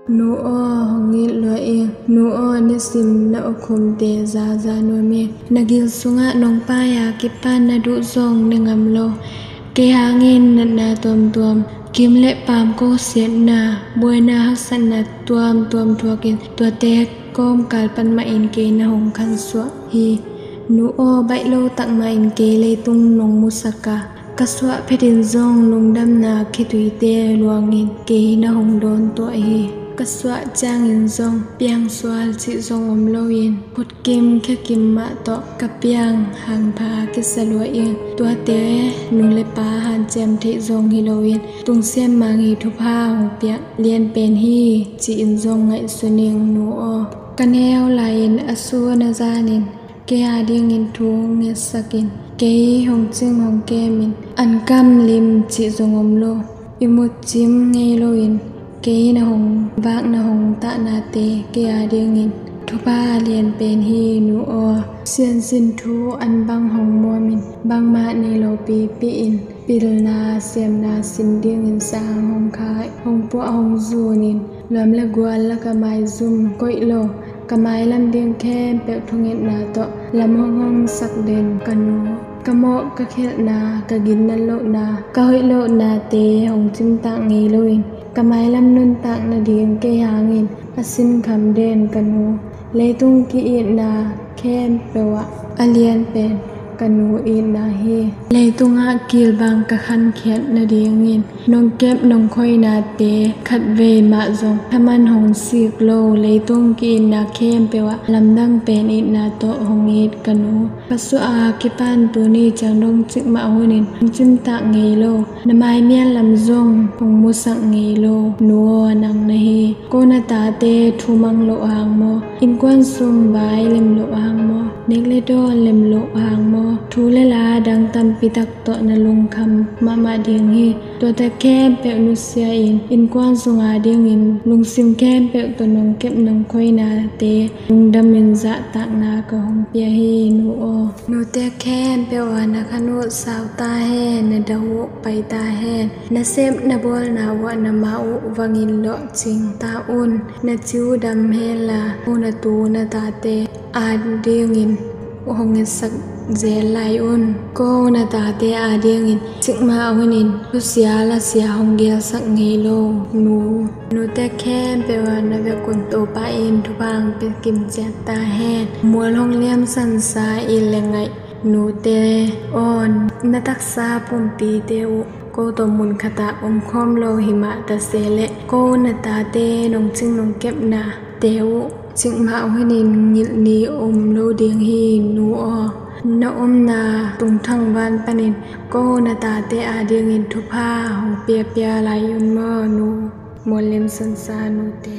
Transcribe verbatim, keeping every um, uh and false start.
Nu aw, hong it lua ing. Nu aw, nisim na awkhumte zaza nuam ing. Na gil sungah nong pai-a kipan na duh zong ne ngam lo. Kei hangin natna tuamtuam, kim le paam kosiatna, buaina haksatna tuamtuam thuakin tuate kawmkal pan mahin kei na hong khansuah hi. Nu aw, baih lo tak mahin kei leitung nong musak a, ka suah phetin zong lungdamna khituite luangin kei na hong dawntuah hi. Ka suah ciangin zong piangsual cih zong om loin, khutkim khekim mah tawh ka piang hangpha kisa lua ing. Tuate nu le pa hanciam theih zong hi loin, tungsiam mang hi, thupha hong piak lianpen hi, ci-in zong ngaihsun ing nu aw. Ka neu lai-in a sun a zanin kei adingin thu hong ngetsakin, kei hong cing hong kemin, an kam lim cih zong om lo, i mutcim ngei loin kei na hong vak na hong tahnate kei adingin thupha lianpen hi nu aw. Siansin thu an bang hong muamin, bangmah nei lo pipi-in pilna siamna sin dingin sang hong khai, hong puah hong zunin, luam le gual laka maizum koih lo, ka mailam ding khempeuh thungetna tawh lam hong hongsak den ka nu. Ka mawh ka khelhna, ka ginna lohna, ka hoih lohnate hong cimtak ngei loin, ka mailam nuntak nading kei hangin a sinkham den ka nu. Leitung ki-itna khempeuh ah a lianpen ka nu itna hi. Leitungah kilbang ka khankhiat nadingin nong kep nong khoinate khatvei mah zong thaman hong sik lo, leitung ki-itna khempeuh ah lamdang pen itna tawh hong it ka nu. Ka suah a kipan tuni ciang dong cikmah hunin hong cimtak ngei lo, na maimial lam zong hong musak ngei lo nu aw, nang na hi. Ko na tate thu mang loh hang maw, innkuan sung vai lem loh hang maw, nek le dawn lem loh hang maw, thu le la dang tampi tak tawh na lungkham mahmah ding hi. Tuate khempeuh nusia-in, innkuan sung adingin lungsim khempeuh tawh nong kep nong khoinate lungdamin zahtakna ka hong pia hi nu aw. Nute khempeuh ah na khan uh sau ta hen, na dau uh pai ta hen, na sep na bawlna uh ah na ma uh vangin lawhcing ta un. Na ci uh dam henla, ko na tu na tate adingin hong ngetsak zel lai un. Ko na tate adingin cikmah hunin thusia lasia hong gelsak ngei lo nu. Nute khempeuh ah na vekun Topa in thupha hong pia kimciat ta hen. Mual hong liamsansa i le ngaih nute aw, na taksa pumpite uh ko tawh mun khatah omkhawm lo himah ta se leh, ko na tate nong cing nong kepnate uh cikmah hunin ngilh ni om lo ding hi nu aw. Na omna tungthang van panin ko na tate adingin thupha hong piapia lai un maw nu. Mual liamsansa nute.